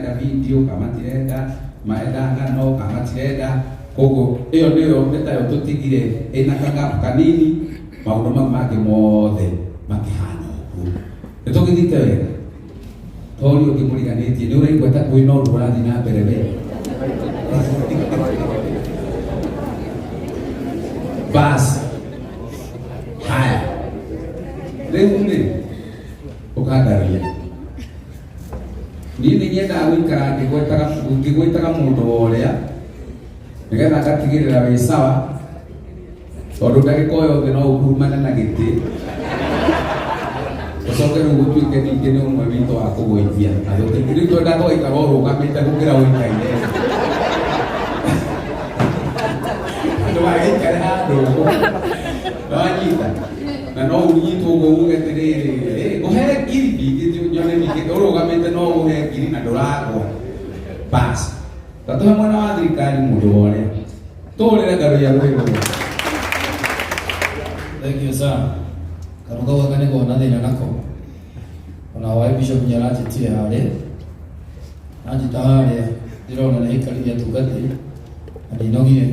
Marenda video kana matirenda, marenda ng'ano kana matirenda. Koguo ĩyo nĩyo nĩtayo tũtigire ĩna kagapu kanini, maũndũ mau mangĩ mothe makĩhana ũguo. Nĩ tũgĩthiĩte wega? Tori ũngĩ mũriganĩtie nĩ ũraigua ta kwĩna ũndũ ũrathiĩ na mbere we. Bas. Haya. Rĩu rĩ, ũkandaria. Niĩ nĩ nyendaga gũikara ngĩgwetaga ngĩgwetaga mũndũ wa ũrĩa nĩgetha ngatigĩrĩra wĩ sawa tondũ ndagĩka o yothe no ũkurumane na gĩtĩ ũcoke rĩu gũtuĩke ningĩ nĩ ũmwe witũ wa kũgũithia na tũtingĩ rĩu twendaga tũgaikara ũrũgamĩte gũkĩra ũikaire ndũgagĩikare handũ ũguo nĩwanyita na no ũnyitwo ũguo uge atĩrĩrĩ "Ĩ, ngũhe ngiri ningĩ nyone ningĩ ũrũgamĩte no ũhe ngiri na ndũragwa bas tatũhe mwena wa thirikari mũndũ wa ũrĩa tũhũrĩre ngaruya rwĩmbo. Thank you sir. Karuga gwaka nĩ kona thĩna nako. Ona waĩ bishop nĩ aranjĩtire harĩa. Anjĩta harĩa ndĩrona nĩ aikarithia atungatĩri na ndinogire.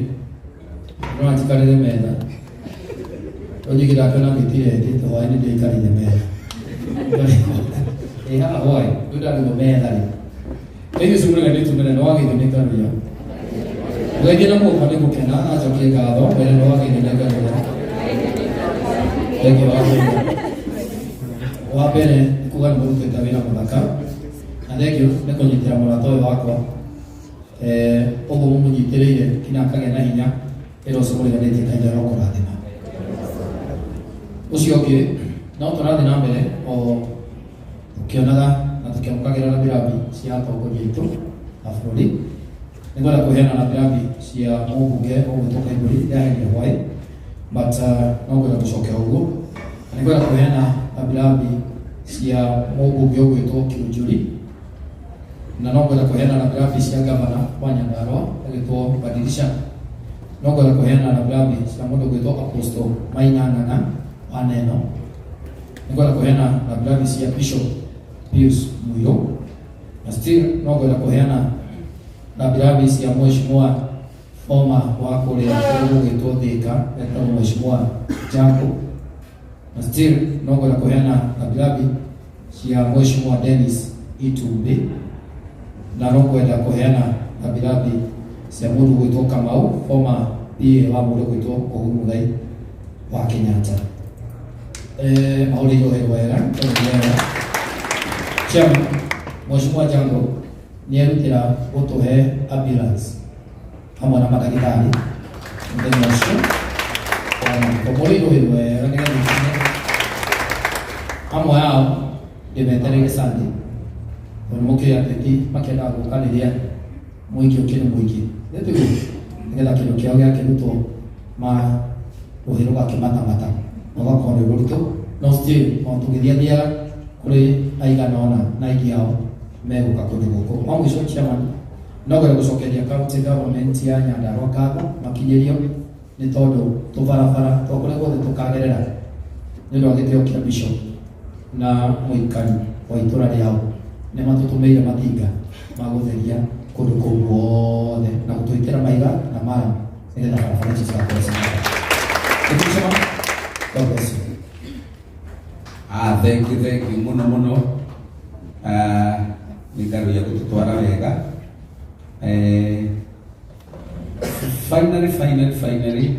Ndĩrona njikarĩre metha. Rĩu nyingĩ ndakĩona ngĩtire thĩ to hwaĩ-inĩ ndĩikarĩire metha. Ĩ haha hwaĩ, rĩu ndarigwo metha rĩ. Thank you Sumurega nĩ tumene nĩ wageithio nĩ Ngaruiya. Ũgeithie na mũhuko nĩ gũkena acokie ngatho mwĩre nĩ wageithio nĩ Ngaruiya. Thank you wageithio. Wa mbere nĩ kuga nĩ mũrutĩte wĩra mũthaka na thank you nĩ kũnyitĩra mũrata ũyũ wakwa eh, ũguo mũmũnyitĩrĩire nginya akagĩa na hinya wĩra ũcio mũriganĩtie Ngai arokũrathima. Ũcio ũngĩ no tũrathiĩ na mbere o tũkĩonaga na tũkĩamũkagĩra rambirambi cia atongoria aitũ a bũrũri. Nĩngwenda kũheana rambirambi cia mũmbunge ũgwĩtwo Kaiburi ndĩraheanire hwaĩ but no ngwenda gũcokia ũguo. Na nĩngwenda kũheana rambirambi cia mũmbunge ũgwĩtwo Kiunjuri na no ngwenda kũheana rambirambi cia gavana wa Nyandarua ũgwĩtwo Badilisha. No ngwenda kũheana rambirambi cia mũndũ ũgwĩtwo Apostle Maina Ng'ang'a wa Neno. Nĩngwenda kũheana rambirambi cia Bishop Pius Muirũ na still no ngwenda kũheana rambirambi cia mheshimiwa former wa kũrĩa kũndũ gũgwĩtwo Thika etagwo mheshimiwa Jango na still no ngwenda kũheana rambirambi cia mheshimiwa Dennis Itumbi na no ngwenda kũheana rambirambi cia mũndũ ũgwĩtwo Kamau former PA wa mũndũ ũgwĩtwo Uhuru Muigai wa Kenyatta. Eh, mahũrĩirwo wega tondũ nĩ wega. Chairman, Mheshimiwa Jango nĩ erutĩra gũtũhe ambulance hamwe na mandagĩtarĩ mũthenya ũcio wa mathiko. Mũrĩirwo wega nĩgetha ikinye amwe ao ndĩmetereire Sunday tondũ mũkĩũĩ ateti makĩendaga gũka rĩrĩa mũingĩ ũkĩrĩ mũingĩ nĩ tiguo nĩgetha kĩndũ kĩao gĩakĩrutwo ma rũhĩ rũgakĩmatamata rũgakorwo rwĩ rũritũ no still o tũgĩthiathiaga kũrĩ aigana ũna na aingĩ ao megũka kũndũ gũkũ. Wa mũico chairman, no ngwenda gũcokeria county government ya Nyandarua ngatho makinyĩrio nĩ tondũ tũbarabara twa kũrĩa guothe tũkagerera nĩ ũndũ wa gĩtĩo kĩa bishop na mũikari wa itũra rĩao nĩ matũtũmĩire matinga ma gũtheria kũndũ kũu guothe na gũtwĩkĩra maiga na mara nĩgetha barabara icio cigakorwo ciĩ njega. Thank you, Chairman. God bless you. Ah, thank you, thank you muno muno. Ah, nĩ ngaruya gũtũtwara wega. Eh, finally, finally, finally,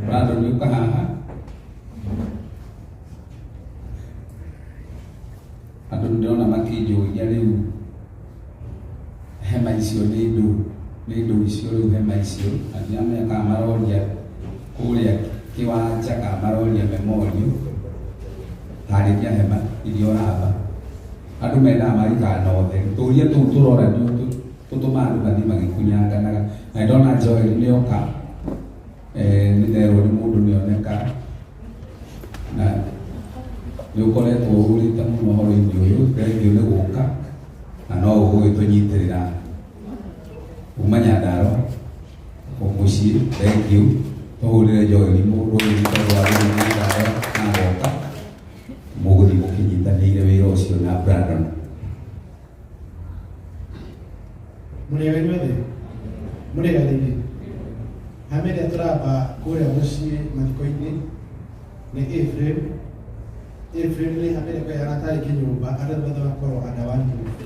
Brandon nĩ ũka haha. Andũ ndĩrona makĩnjũria rĩu hema icio nĩ ndũ nĩ ndũ icio rĩu hema icio na ndiramenya kana maroria kũrĩa kĩwanja kana maroria memorial tarĩria hema iria ũramba andũ mendaga magaikara na ũtheru tũria tũu tũroranio tũtũmaga andũ mathiĩ magĩkunyanganaga na ndona Joel nĩoka eh, nĩ nderwo nĩ mũndũ nĩoneka na nĩ ũkoretwo ũrĩte mũno ũhoro-inĩ ũyũ thengiũ nĩ gũka na no ũgũgĩtũnyitĩrĩra kuma Nyandarua o mũciĩ thengiũ tũhũrĩre Joel mũndũ ũyũ tondũ wa gũthiĩ Nyandarua na agoka mũgũthiĩ mũkĩnyitanĩire wĩra ũcio na Brandon. Mũrĩega inyuothe? Mũrĩega rĩngĩ? Hama ĩrĩa tũramba kũrĩa mũciĩ mathiko-inĩ nĩ A-frame. A-frame nĩ hama ĩrĩa ĩkoragwo tarĩ kĩnyũmba andũ othe magakorwo under one roof.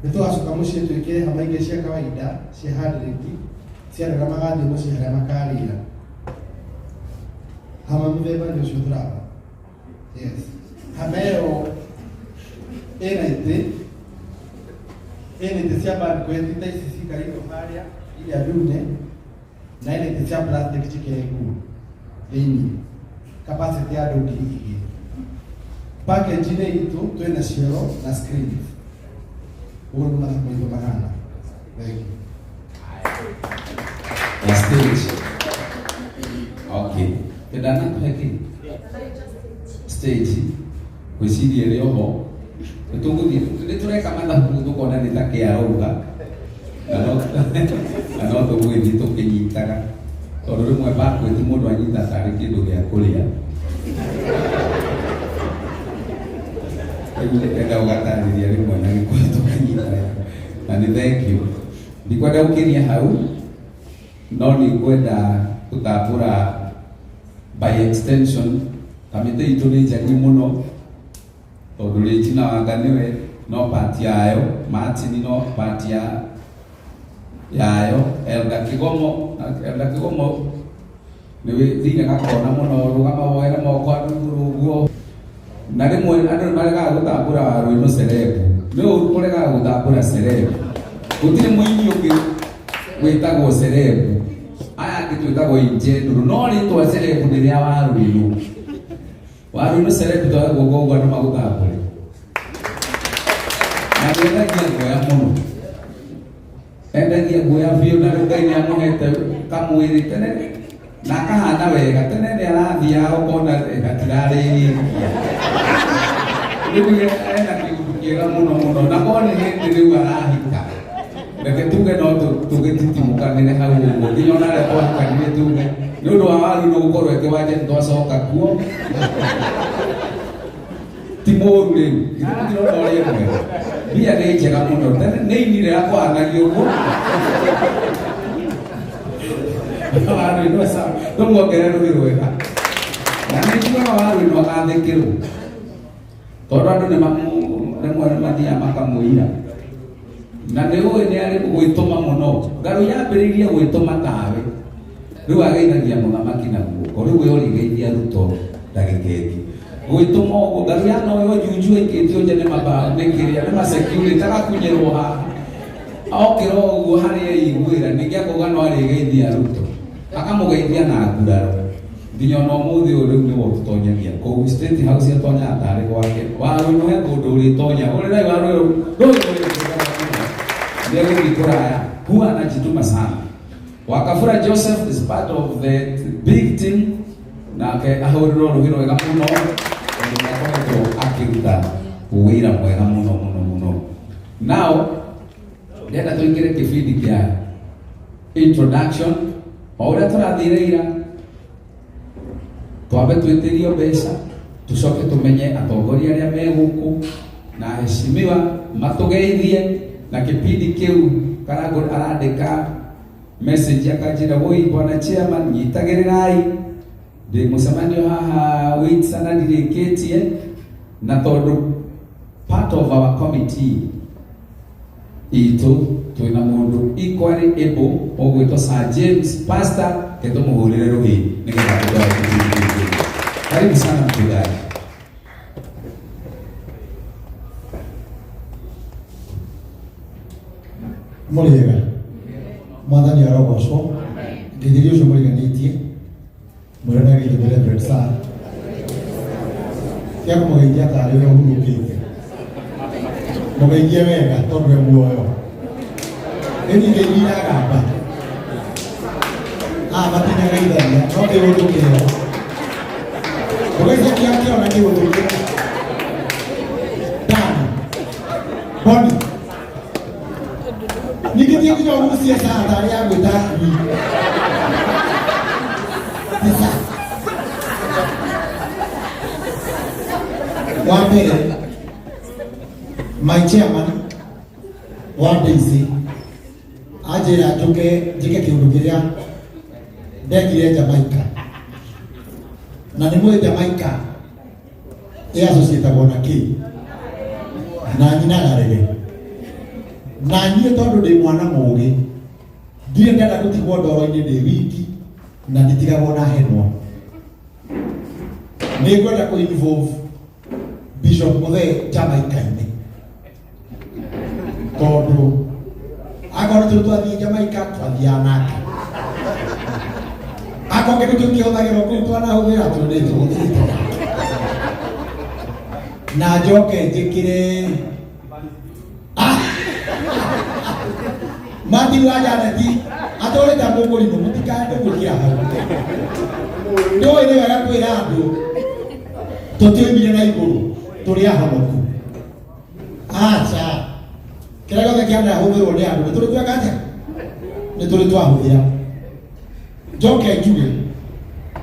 Nĩ tũgacoka mũciĩ twĩkĩre hama ingĩ cia kawaida cia handĩrĩki cia andũ arĩa magathiĩ mũciĩ harĩa makarĩra. Hama mũthemba nĩ ũcio tũramba. Yes. Hama ĩyo ĩna itĩ ĩna itĩ cia banquet ta ici cikarĩirwo harĩa iria ndune na ĩna itĩ cia plastic njĩkĩre nguo thĩinĩ capacity ya andũ 2,000. Package-inĩ itũ twĩna cioro na screens. Ũguo nĩguo mathako maitũ mahana. Thank you. Na stage. Okay. Ndana tuhe kĩ? Stage. Gwĩciria ĩrĩ oho. Nĩ tũgũthiĩ nĩ tũreka mathabu tũkona nĩ ta kĩarauga. Na no tũgũgĩthiĩ tũkĩnyitaga. Tondũ rĩmwe banquet mũndũ anyita tarĩ kĩndũ gĩa kũrĩa. Rĩu enda ũgatarĩria rĩmwe na gĩkũyũ tũkanyita. Na nĩ thank you. Ndikwenda gũkĩria hau no nĩ ngwenda gũtambũra by extension kamĩtĩ itũ nĩ njagi mũno tondũ Regina Wanga nĩwe no part yayo, Martin no part ya yayo, Elda Kigomo, Elda Kigomo nĩwe thire gakona mũno rũgama woere moko andũ igũrũ ũguo na rĩmwe andũ nĩ maregaga gũtambũra rwĩmbo celeb nĩ ũru kũregaga gũtambũra celeb gũtirĩ mũini ũngĩ wĩtagwo celeb aya angĩ twĩtagwo in general no rĩtwa celeb nĩ rĩa Warũinũ. Warũinũ celeb twaga guoko ũguo andũ magũtambũre na nĩendagia guoya mũno endagia guoya biũ na rĩu Ngai nĩ amũhete kamwĩrĩ tene na akahana wega tene nĩ arathiaga ũkona gatirarĩkia rĩu ena kĩgundu kĩega mũno mũno na korwo nĩ hĩndĩ rĩu arahika reke tuge no tũgĩtitimũkanĩre hau ũguo nginya ona arĩa twahikanire tuge nĩ ũndũ wa Warũinũ gũkorwo e kĩwanja nĩ twacoka kuo ti mũru rĩu ithuĩ tũtirona ũrĩa mwega mbia nĩ njega mũno tene nĩ inire akwanagia ũguo Warũinũ tũmuongerere rũhĩ rwega na nĩ njugaga Warũinũ agathĩkĩrwo tondũ andũ nĩ rĩmwe nĩ mathiaga makamũira na nĩ ũĩ nĩ arĩ gwĩtũma mũno ngarũ yambĩrĩirie gwĩtũma tawe rĩu ageithagia mũthamaki na guoko rĩu we ũrĩgeithia Ruto ndagĩka ĩngĩ gwĩtũma ũguo ngarũ ya noyo njunju ĩkĩtio nja nĩ maba nĩ kĩrĩa nĩ ma security agakunyĩrwo haha okĩra ũguo harĩa eiguĩra ningĩ akauga no arĩgeithia Ruto akamũgeithia na nguraro nginya ona ũmũthĩ ũyũ rĩu nĩwe ũtũtonyagia kũu State House atonyaga tarĩ gwake Warũinũ he kũndũ ũrĩtonya ũrĩrai Warũinũ rũĩ nĩ egũthiĩ kũraya huwa anajituma sana. Wakafura Joseph is part of the big team nake ahũrĩrwo rũhĩ rwega mũno tondũ nĩ akoretwo akĩruta wĩra mwega mũno mũno mũno. Now ndĩrenda tũingĩre kĩbindi kĩa introduction o ũrĩa tũrathire ira twambe twĩtĩrio mbeca tũcoke tũmenye atongoria arĩa me gũkũ na heshimiwa matũgeithie na kĩbindi kĩu Karangũ arandĩka message akanjĩra woi bwana chairman nyitagĩrĩrai ndĩ mũcemanio haha witsa na ndirĩkĩtie na tondũ part of our committee itũ twĩna mũndũ equally able ũgwĩtwo Sir James Pastor ke tũmũhũrĩre rũhĩ nĩgetha tũtware kĩbindi gĩkĩ. Karibu sana mchungaji. Mũrĩega mwathani arogocwo ngeithĩria ũcio mũriganĩtie mũrenageithio nĩ Reverend Sir tia kũmũgeithia tarĩ ũrĩa ũhurũkĩte mũgeithie wega tondũ e muoyo ĩni ngeithi iragamba aa matinyageithania no kĩgũthũkĩra mũgeithie kĩa kĩona kĩgũthũkĩra Dani Boni ningĩ ti nginya ũgucie saa tarĩ ya gwĩta ngui tisa wa mbere my chairman. Wa Daisy anjĩra njũke njĩke kĩũndũ kĩrĩa ndekire Jamaica, na nĩ mũĩ Jamaica ĩ associatagwo na kĩ na nyinaga rege na niĩ tondũ ndĩ mwana mũgĩ ndirĩ ndenda gũtigwo ndoro-inĩ ndĩ wiki na nditigagwo na henwa. Nĩ ngwenda kũ involve Bishop Muthee Jamaica-inĩ tondũ akorwo tũrĩ twathiĩ Jamaica twathiaga nake, akorwo kĩndũ kĩu kĩhũthagĩrwo kũu twanahũthĩra tũrĩ nĩ tũhũthĩrĩte nake, na njoke njĩkĩre Martin wa Janeti atũrĩte mũkũrimũ mũtikae gwĩkĩra hau. Ndũĩ nĩ wega kwĩra andũ tũtioimire na igũrũ, tũrĩ ahonoku. Aca, kĩrĩa gĩothe kĩanahũthĩrwo nĩ andũ nĩ tũrĩ tweka atĩa, nĩ tũrĩ twahũthĩra. Njoke njuge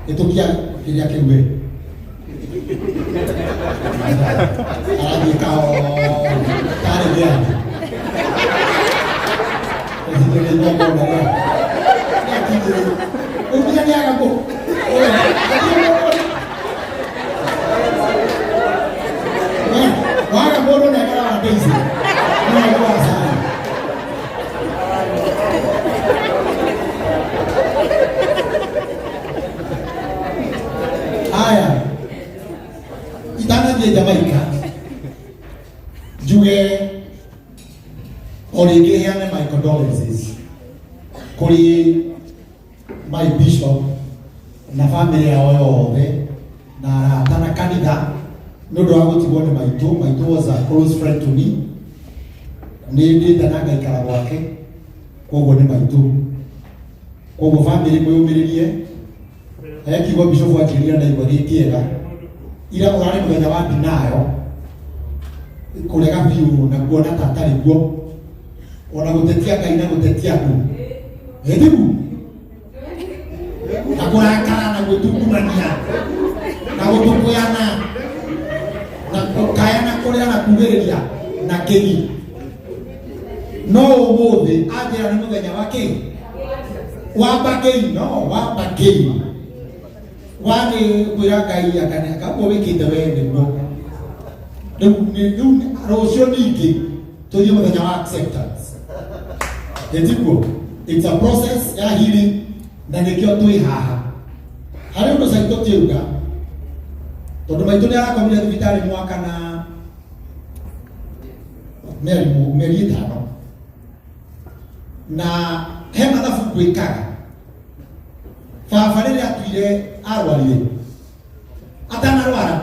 gĩtũkia kĩrĩa kĩu we arathiĩ kahora tarĩ gĩathĩ ĩcinĩrĩ igongona rĩa rĩakinyĩrĩ rĩu nginya nĩaga kũ waga mũndũ nengera wa Daisy no wa sana. Haya, itanathiĩ Jamaica njuge o rĩngĩ heane my condolences kũrĩ my bishop na family yao yothe na arata na kanitha nĩ ũndũ wa gũtigwo nĩ maitũ. Maitũ was a close friend to me, nĩ ndĩte na ngaikara gwake, koguo nĩ maitũ. Koguo family mwĩyũmĩrĩrie. He kiugo bishop anjĩrire ndaigua gĩ kĩega ira, ũrarĩ mũthenya wa denial, kũrega biũ na kuona ta atarĩ guo, ona gũtetia Ngai na gũtetia andũ ĩthigu na kũrakara na gwĩtungumania na gũtũkũyana na kũkaya na kũrĩra na kugĩrĩria na kĩgi. No ũmũthĩ anjĩra nĩ mũthenya wa kĩ wa mbakĩi, no wa mbakĩi wani kwĩra Ngai akane akaguo wĩkĩte we nĩguo. Rĩu rũciũ ningĩ tũthiĩ mũthenya wa acceptance, ĩtiguo? It's a process ya healing na nĩkĩo twĩ haha. Harĩ ũndũ caitũ tũtiauga tondũ maitũ nĩ arakomire thibitarĩ mwaka na mĩeri 5 na he mathabu ngwĩkaga. Baba rĩrĩa atuire arwarire, atanarwara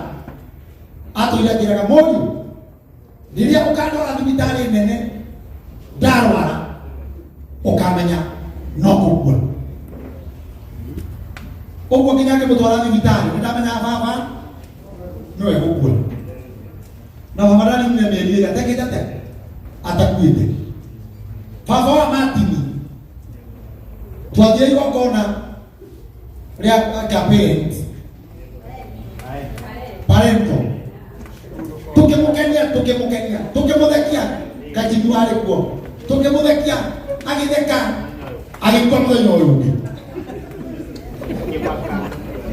atũire anjĩraga, mũriũ, rĩrĩa ũkandwara thibitarĩ nene ndarwara ũkamenya no kũgua. Ũguo nginya ngĩmũtwara thibitarĩ nĩ ndamenyaga baba nĩwe gũkua, na baba ndaninire mĩeri ĩrĩa atekĩte atĩa atakuĩte. Baba wa Martini twathire igongona rĩa ka parents parental, tukimukenia tukimukenia tukimuthekia, kajibu arĩ kuo, tukimuthekia agĩtheka, agĩkua mũthenya ũyũ ũngĩ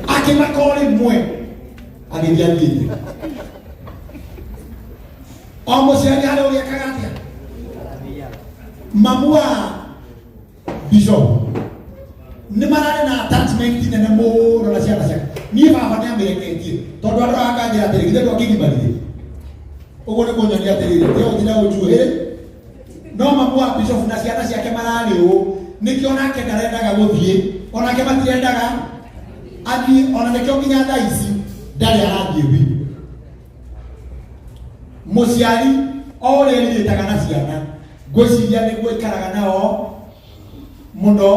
akĩmaka o rĩmwe agĩthiĩ athiĩte. O mũciari harĩ ũrĩa ekaga atĩa. Mamu wa bishop nĩ mararĩ na attachment nene mũno na ciana ciake. Niĩ baba nĩ amĩreketie tondũ andũ akanjĩra atĩrĩ, githĩ ndwakĩgimarire ũguo nĩ kũnyonia atĩrĩrĩ ndĩo njĩra ũnjuhĩre. No mamu wa bishop na ciana ciake mararĩ ũũ, nĩkĩo nake ndarendaga gũthiĩ, onake matirendaga athiĩ, ona nĩkĩo nginya thaa ici ndarĩ arathiĩ biũ. Mũciari o ũrĩa erirĩtaga na ciana, ngwĩciria nĩguo aikaraga nao mũno,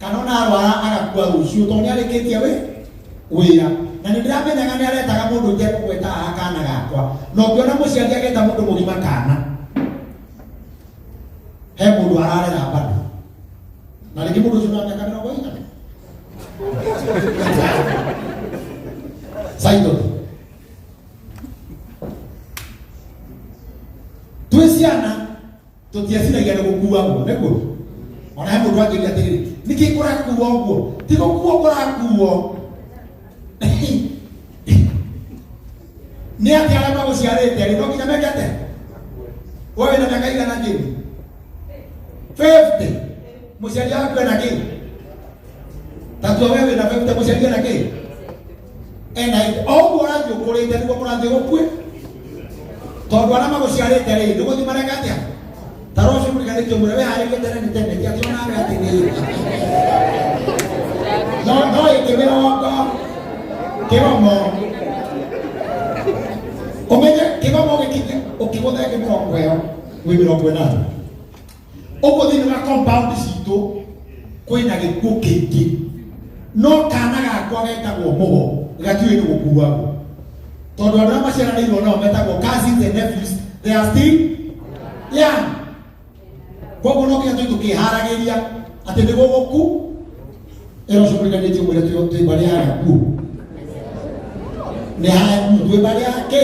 kana ona arwara agakua rũciũ tondũ nĩ arĩkĩtie wĩ wĩra. Na nĩ ndĩramenyaga nĩ aretaga mũndũ itekũgweta haha kana gakwa, na ũngĩona mũciari ageta mũndũ mũgima kana, he mũndũ ararera bado, na rĩngĩ mũndũ ũcio na mĩaka 40. Saito twĩ ciana. Tũtieciragia nĩ gũkuagwo, nĩguo? Ona he mũndũ anjĩria atĩrĩrĩ, nĩkĩ kũrakuo ũguo? Ti gũkuo kũrakuo. Nĩ atĩ arĩa magũciarĩte rĩ, no nginya meke atĩa? We wĩna mĩaka igana Jane? 50. Mũciari waku ena kĩ? Tatua we wĩna 50, mũciari ena kĩ? Ena 80. O ũguo ũrathiĩ ũkũrĩte nĩguo kũrathiĩ gũkue. Tondũ arĩa magũciarĩte rĩ, nĩ gũthiĩ mareka atĩa? Ta rũciũ mũriganĩtie mwĩre wĩharĩrie tene nĩ tene, ti atĩ onawe atĩ nĩ no no ĩngĩ mĩrongo kĩgomo ũmenye kĩgomo gĩkinye ũkĩgũtha ĩngĩ mĩrongo ĩyo wĩ 80 ũguo thĩinĩ wa compound citũ kwĩna gĩkuũ kĩingĩ no kana gakwa getagwo mũgo gatiũĩ nĩ gũkuagwo tondũ andũ arĩa maciaranĩirwo nao metagwo cousins and nephews, they are still young. Koguo no nginya tũthiĩ tũkĩharagĩria atĩ nĩ gũgũku ĩro ũcio mũriganĩtie mwĩre twĩ mbarĩ ya gakuũ nĩ hanyu twĩ mbarĩ ya kĩ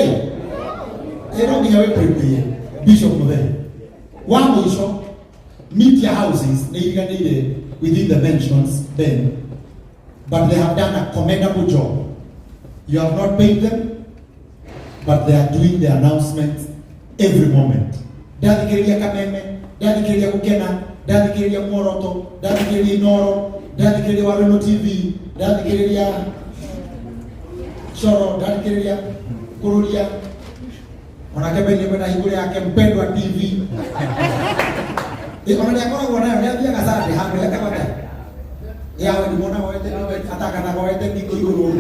ĩ no nginya wĩ prepare. Bishop Mũtheri wa mũico, media houses nĩ iriganĩire within the mentions then, but they have done a commendable job. You have not paid them, but they are doing the announcements every moment. Ndathikĩrĩria Kameme, ndathikĩrĩria Gũkena, ndathikĩrĩria Muoroto, ndathikĩrĩria Inoro, ndathikĩrĩria Wareno TV, ndathikĩrĩria Coro, ndathikĩrĩria Kũrũria, onake Beni kwenda hingũrĩ yake Mpendwa TV. Ĩ, ona nĩakoragwo nayo, nĩathiaga Sunday handũ hetagwo atĩa? Yawe ndimona woete atakanaga woete ngingo igũrũ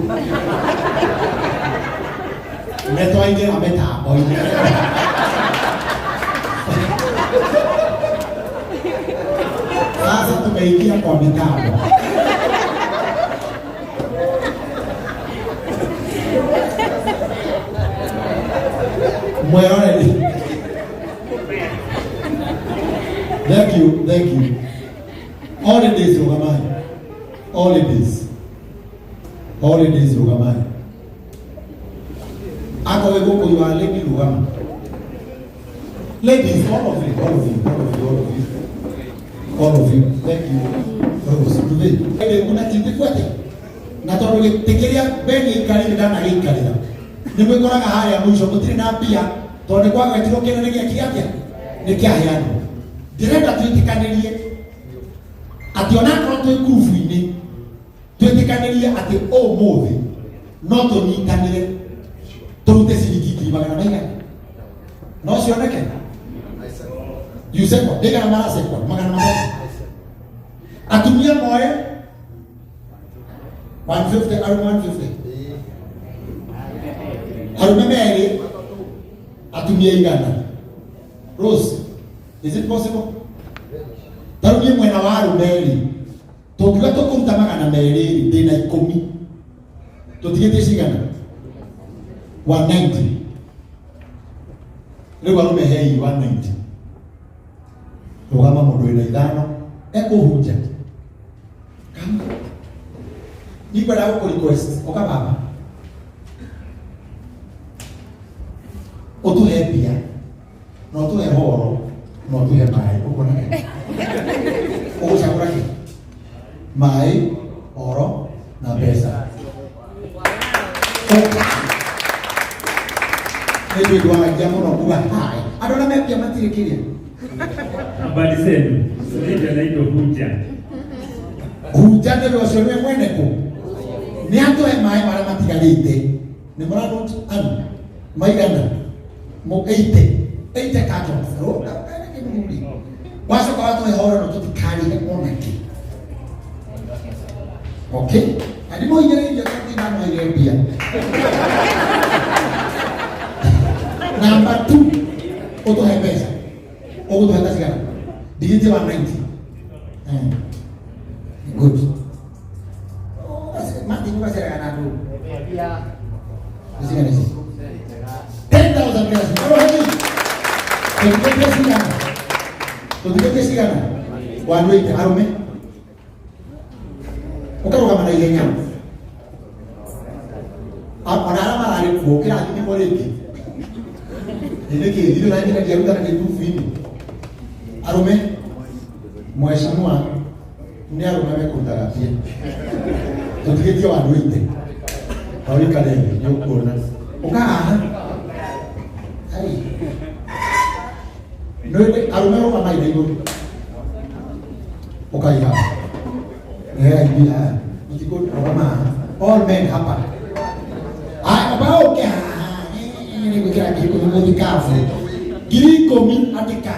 metwaingĩra mĩtambo-inĩ. Sasa tumeingia kwa mitambo. Mweroreri. Thank you, thank you. Holidays rugamai. Holidays. Holidays rugamai. Ako wĩ gũkũ you are lady rugama. Ladies, all of you, all of you, all of you, all of you. All of you. Thank you. Rose, tuve. Ende kuna tindikuate. Na tondũ gĩtĩ kĩrĩa Beni aikarĩire ndanagĩikarĩra. Nĩ mwĩkoraga harĩa mũico mũtirĩ na mbia tondũ nĩ kwagwetirwo kĩrĩa nĩ gĩaki atĩa? Nĩ kĩaheanwo. Ndĩrenda twĩtĩkanĩrie atĩ onakorwo twĩ ngurubu-inĩ twĩtĩkanĩrie atĩ ũmũthĩ no tũnyitanĩre tũrute ciringi ngiri magana maigana no cioneke yusekwa ndĩgana marasekwa 300 atumia moe 150 arume 150 arume merĩ atumia 100. Rose, is it possible? Ta rĩu niĩ mwena wa arũme rĩ, tũngiuga tũkũruta 200 rĩ, ndĩna 10 tũtigĩtie cigana 190. Rĩu arũme hei 190 rũgama mũndũ wĩna 5 ekũhunja kama nikwenda gũkũ request ũka baba ũtũhe mbia na ũtũhe horo na ũtũhe maĩ ũkuona kĩ ũgũcagũra kĩ maĩ horo na mbeca ũka nĩ twĩndwaragia mũno kuga hai andũ arĩa me mbia matirĩ kĩrĩa. Habari zenu, mimi naitwa Huja. Hunja nĩwe ũcio nĩwe mwene kũ nĩ atũhe maĩ marĩa matigarĩte nĩ mũranũ anu maigana mo 80 80 cartons ro wacoka watũhe horo no tũtikarĩhe ona kĩ. Okay, na ndimũhinyĩrĩirie tondũ ndinamũheire mbia. Number 2 ũtũhe mbeca ũgũtũhe ta cigana ndigĩtie 190. Good. Martin ũgaceraga na andũ cigana ici 10,000 mbeca. Tũtigĩtie cigana tũtigĩtie cigana 180 arũme ũkarũgama na ihenya ona arĩa mararĩ kuo kĩrathimĩkwo rĩngĩ nĩ kĩ ithuĩ na njĩra ndiarutana kĩ ngurubu-inĩ. Arume mheshimiwa nĩ arũme mekũrutaga mbia tũtigĩtie wandu ite awikare thĩ nĩ ũkuona ũka haha ai nĩ arũme rũgamai na igũrũ ũkai haha eh mbia mũtikũ rũgama haha all men hapa ai oba ũke haha nĩ gwĩkĩra 10,000 mũthikabu 10,000 andĩka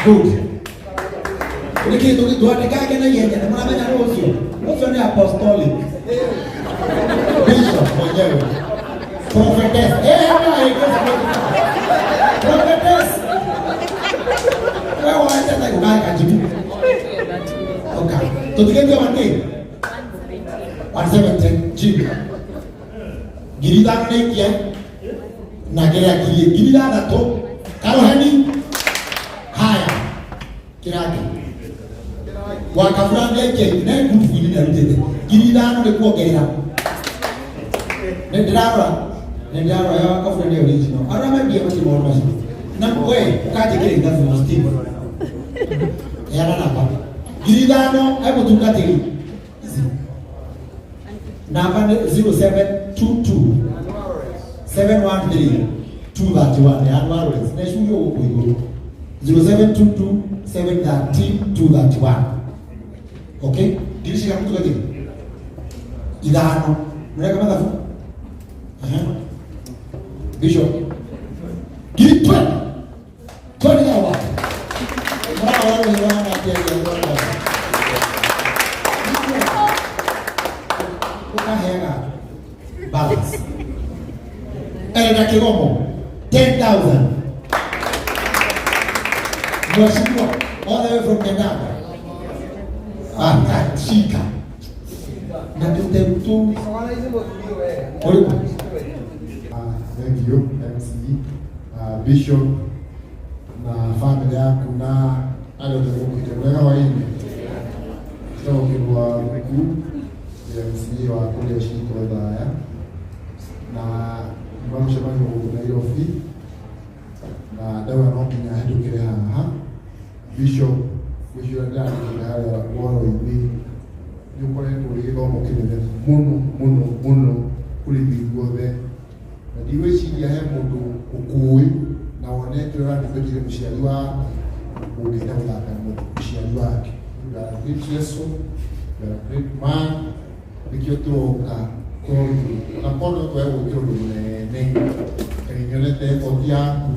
good nĩkĩ twandĩkange na ihenya nĩ mũramenya nĩ ũcio ũcio nĩ apostolic bishop mwenyewe prophetess eh no prophetess wewe wacha ta kukaa kajibu okay tutigetie wani 170 jibu 5,000 nĩ ikia na kĩrĩa 6,000 karoheni haya kĩraki wakabura neke ne ngurubu-inĩ nĩ arutĩte 5,000 nĩ kuongerera nĩ ndĩrarora nĩ ndĩrarora ya wakabura nĩ original arĩa mendia matirĩ maũndũ macio na we ũkanjĩkĩra ithabu Steve heana namba 5,000 he mũtungatĩri ici namba nĩ 0722 713 231 ya Lawrence nĩ curio gũkũ igũrũ 0722 713 231 okay ngiri cigana mũtungatĩri 5 mũreka mathabu bishop 20,000 20,000 mũrarora wĩra wa atĩa ũkaheaga balance Elda Kigomo 10,000 Mheshimiwa all the way from Nyandarua akashika na tuterutu ũrĩkũ Thank you MC, Bishop na family yaku na arĩa othe mũkĩte mwega wa-inĩ tũgũkĩrwa Ruku MC wa kũrĩa Ciko Thaya na nyuma mũcemanio gũkũ Nairobi na ndauga no nginya hĩtũkĩre haha Bishop gwĩciria ndĩrandĩkĩte harĩa woro-inĩ nĩ ũkoretwo ũrĩ gĩthomo kĩnene mũno mũno mũno kũrĩ ithuĩ ithuothe na ndigwĩciria he mũndũ ũkũĩ na wonete ũrĩa ũrandĩkĩtire mũciari waku ũngĩenda gũthaka na mũciari wake. You are a great vessel, you are a great man, nĩkĩo tũroka tondũ ona korwo no twage gwĩkĩra ũndũ mũnene Ngai nĩonete effort yaku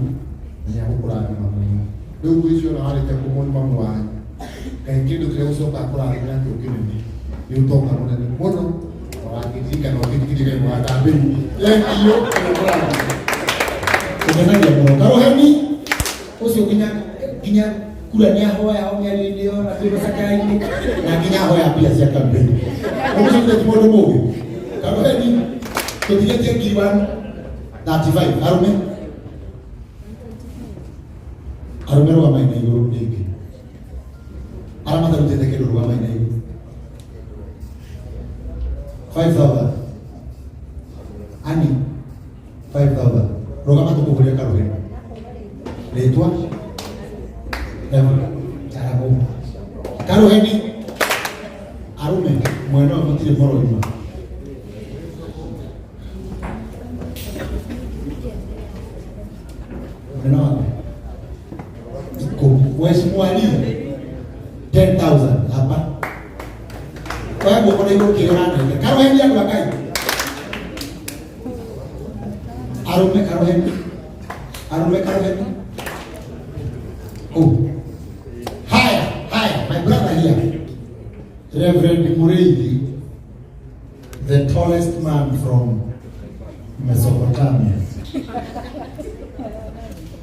na nĩagũkũrathima mũno rĩu ngwĩciria ona warĩkia kũmona mamu wanyu Ngai kĩndũ kĩrĩa gũcoka akũrathime nakĩo kĩnene nĩ ũtonga mũnene mũno ũgakĩririkana ũkĩrikĩrie Ngai mũgakambĩrĩria thank you ũkũrathime ũkenagia mũno karoheni ũcio nginya nginya kura nĩ ahoya o mĩario-inĩ ĩyo na twĩ macakaya-inĩ na nginya ahoya mbia cia campaign ũcio ti mũndũ mũgĩ karoheni tũtigĩtie 135,000 arũme arũme rũgamai na igũrũ rĩngĩ arĩa matarutĩte kĩndũ rũgamai na igũrũ 5,000 ani 5,000 rũgama tũkũgũria karoheni rĩtwa Jarago karoheni arũme mwena ũyũ mũtirĩ mũroima mwena waku 10,000 Mheshimiwa Ali 10,000 hapa oya guoko na igũrũ kĩrĩa ũranenga karoheni andũ a Ngai arũme karoheni arũme karoheni oh haya haya my brother here Reverend Mureithi the tallest man from Mesopotamia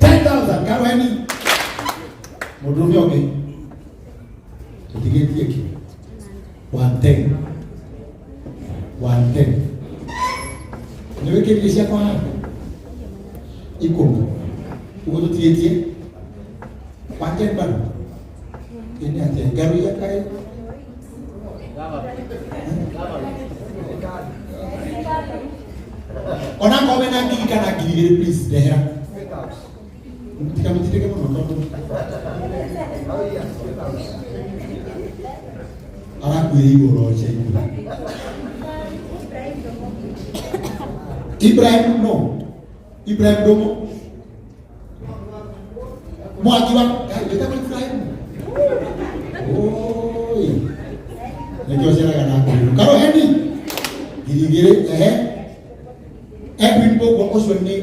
10,000 karoheni mũndũrũme ũngĩ tũtigĩtie kĩ 110 110 nĩ wĩkĩrire ciakwa haha 10 ũguo tũtigĩtie 110 bado ĩ nĩ atĩa ngaruia kaĩ ona korwo wĩna 1,000 kana 2,000 please ndehera tikamũtindĩke mũno tondũ Arakuĩrĩirwo ro ica ikuhĩ. Ibrahim no. Ibrahim Domo. Mwaki wa Ngai wĩtagwo Ibrahim. Oi. Nĩkĩo ciaraga na kũrĩrũ. Karoheni. 2000 ehe. Edwin Mbũgua ũcio nĩ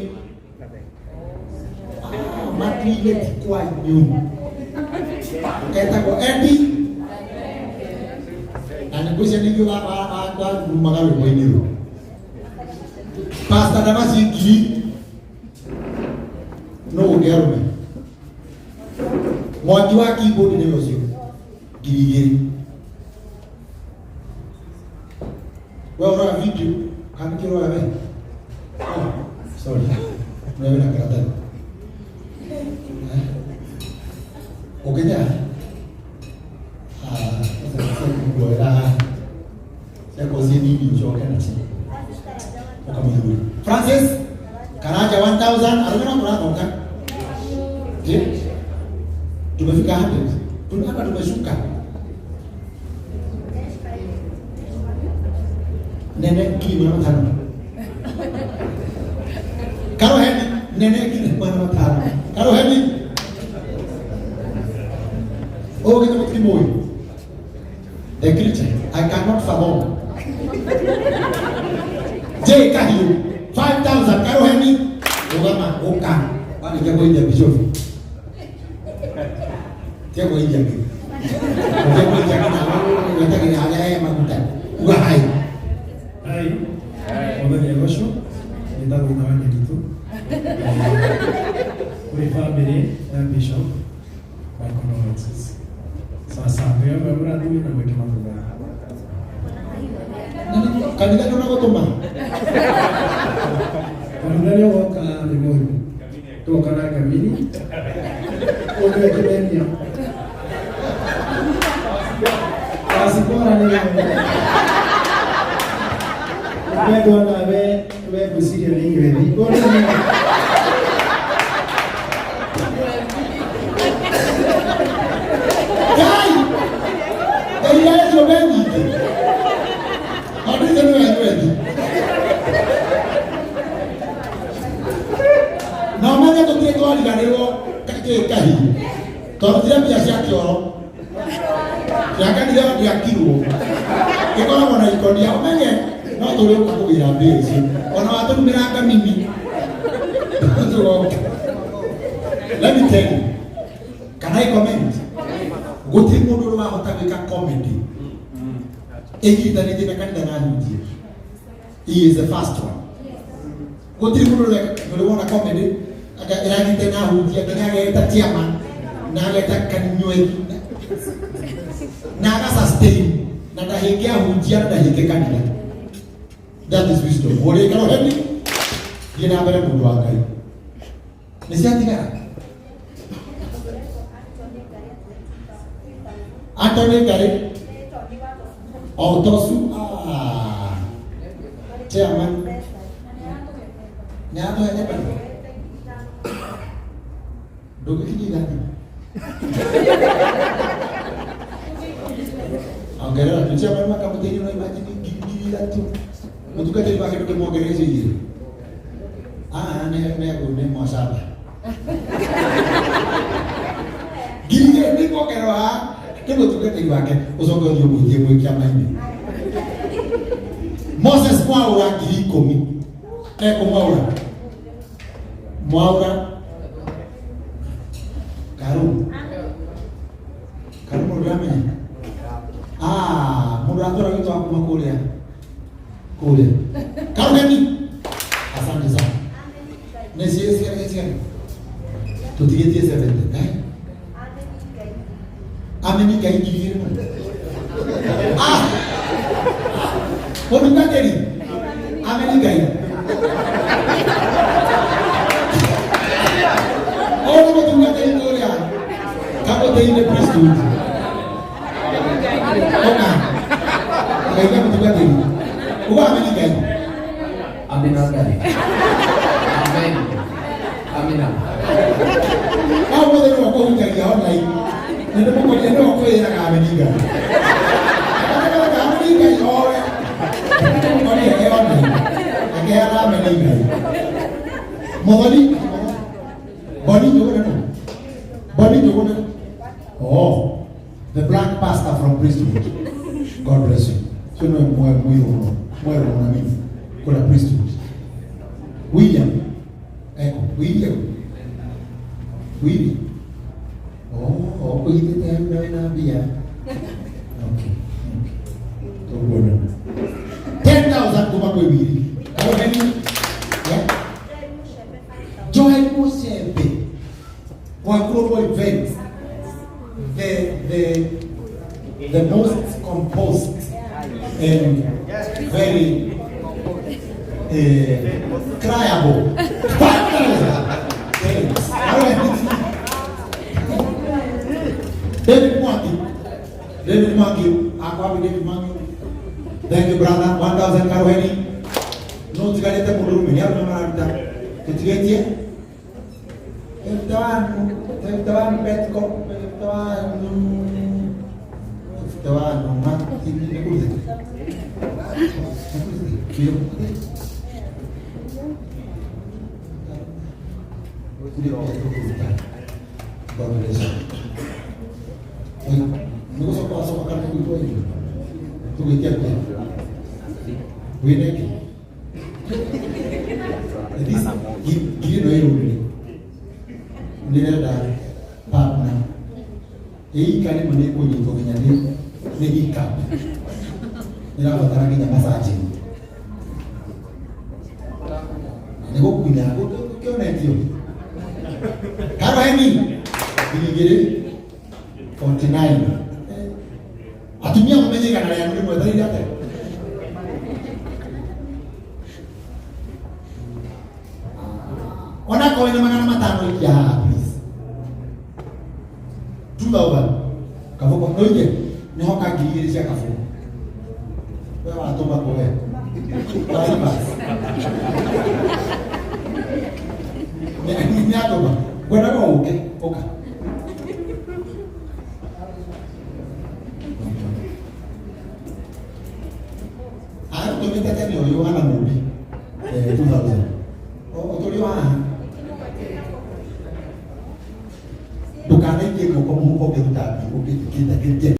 matuire ti kwanyu. Etagwo Eddie na nĩ ngwĩciria nĩkĩo warumaga rwĩmbo-inĩ rũu. Pastor Damasi ngiri no ũngĩ arũme mwaki wa keyboard nĩwe ũcio 2000. We ũroya video kana nĩkĩ ũroya we? Oh, sorry, ũroya wĩna karatathi. Eh? Ũkĩnya kuoera ciakorwo ciĩ nini ũcoke nacio ũkamũthuri. Francis Karanja 1000 arũme no tũrathoka. Je, tumefika hapo hapa tumeshuka nene 500,000. Karoheni nene 500,000. Karoheni ũgĩte mũtikimũĩ. The creature I cannot fathom. J Kahiũ 5000. Karoheni rũgama ũka warĩkia kũinya bishop tia kũinya ngĩ ũkia kũinya ngĩ nawe wetagĩrĩra harĩa he maguta uga hai. Hai, mũthenya ũcio njĩtagwo Ithe wa Nyaritu. Kũrĩ bamĩrĩ ya Bishop, my condolences. Sasa mwĩombe mũrathime na mwĩke maũndũ mega. Kanitha ndũnagũtũma. Kanitha nĩ ũgoka Limuru, tũgoka na ngamini ũguo kĩmenia Pasipora nĩ kwendwo nawe we ngwĩciria nĩ inyuĩ. Ngai Ngai acio me nyingĩ tondũ ithe nĩwe nywethi na ũmenye tũtirĩ twariganĩrwo kĩ kahiũ twarutire mbia cia kĩoro cia kanitha ndĩakirwo ĩkoragwo na ikonia ũmenye no tũrĩũka kũgĩra mbia icio ona watũrumĩra ngamini tũgoka. Let me tell you, can I comment? Gũtirĩ mũndũ ũrĩ wahota gwĩka comedy ĩnyitanĩtie na kanitha na hunjia. He is the first one. Gũtirĩ mũndũ ũrĩ wona comedy ĩranyite na hunjia nginya ageta chairman na ageta kanywe na aga sustain na ndahĩnge ahunjia na ndahĩnge kanitha. That is wisdom. Ũrĩ karoheni thiĩ na mbere mũndũ wa Ngai nĩ ciatigara. Anthony Ngari Otosu ah chairman nĩ atũhete bado ndũngĩkinyia ithano ongerera tu chairman makamũteithia no imagine 3000 mũtungatĩri wake ndũkĩmuongerera icio igĩrĩ. Ah, nĩ nĩ nĩ mwacaba 2000 nĩ kuongererwo haha nĩ mũtungatĩri wake ũcoke ũthiĩ ũmwĩtie mwĩ kĩama-inĩ. Moses Mwaura 10,000 ekũ Mwaura Mwaura Karu Karu mũndũ ndamenya ah mũndũ atũra witũ wa kuma kũrĩa kũrĩa Karugeni asante sana nĩ ciĩ cigana cigana tũtigĩtie 70 eh ameni Ngai 2000 ah mũtungatĩri ameni Ngai ũyũ nĩ mũtungatĩri kũrĩa kamũtĩ-inĩ priesthood ũka Ngai nĩ mũtungatĩri uga ameni Ngai. Amina Ngai. Amen. Amina. No mũthĩ nĩwe kũhunjagia online. Nĩndĩmũkũria nĩwe ũkwĩraga ameni Ngai. Akaga ameni Ngai owe. Nĩndĩmũkũria eone. Akeana ameni Ngai. Muthoni Boni Njuguna no. Boni Njuguna. Oh, the black pastor from priesthood. God bless you. So no mwe mwiru muno. Mweru muno mimi. Kuna priesthood. William. Eko, William. William. Oh, kuhithite na wĩna mbia. Okay. Okay. Tũkuonana. 10,000 kuma kwĩ Willy. Karuheni. Yeah. Joel Musembe wa Global Events, the most composed and very cryable. 5,000. Thanks. David Mwangi. David Mwangi. Ako wapi David Mwangi? Thank you, brother. 1,000 Karuheni. No tigarĩte mũndũrũme nĩ arũme mararuta tũtigĩtie 51 Petco 51 51 Martin nĩkũrutĩte nĩkũrutĩte God bless you. Nĩgũcoka wacoka kana kũigua irio tũgĩtia mbia wĩna ĩngĩ At least ngiri ĩno ĩrũrĩrĩ nĩrenda partner ĩika rĩmwe nĩ ĩkũnyitwo nginya nĩ hiccup nĩrabatara nginya massaging nĩ gũkunya gũkĩonetio Karoheni 2,049. Atumia mũmenye igana rĩanyu rĩmwe etereire atĩa onakorwo wĩna 500 ikia haha please. 2000 kaboko noige nĩhoka 2,000 cia kaboko we watũma kũ we Waribas. Nĩ atũma ngwendaga ũke ũka agũtũmĩte tene ũyũ hana mũmbi 2000 ũtũri o haha ndũkanaikie guoko mũhuko ũngĩruta mbia ũngĩte.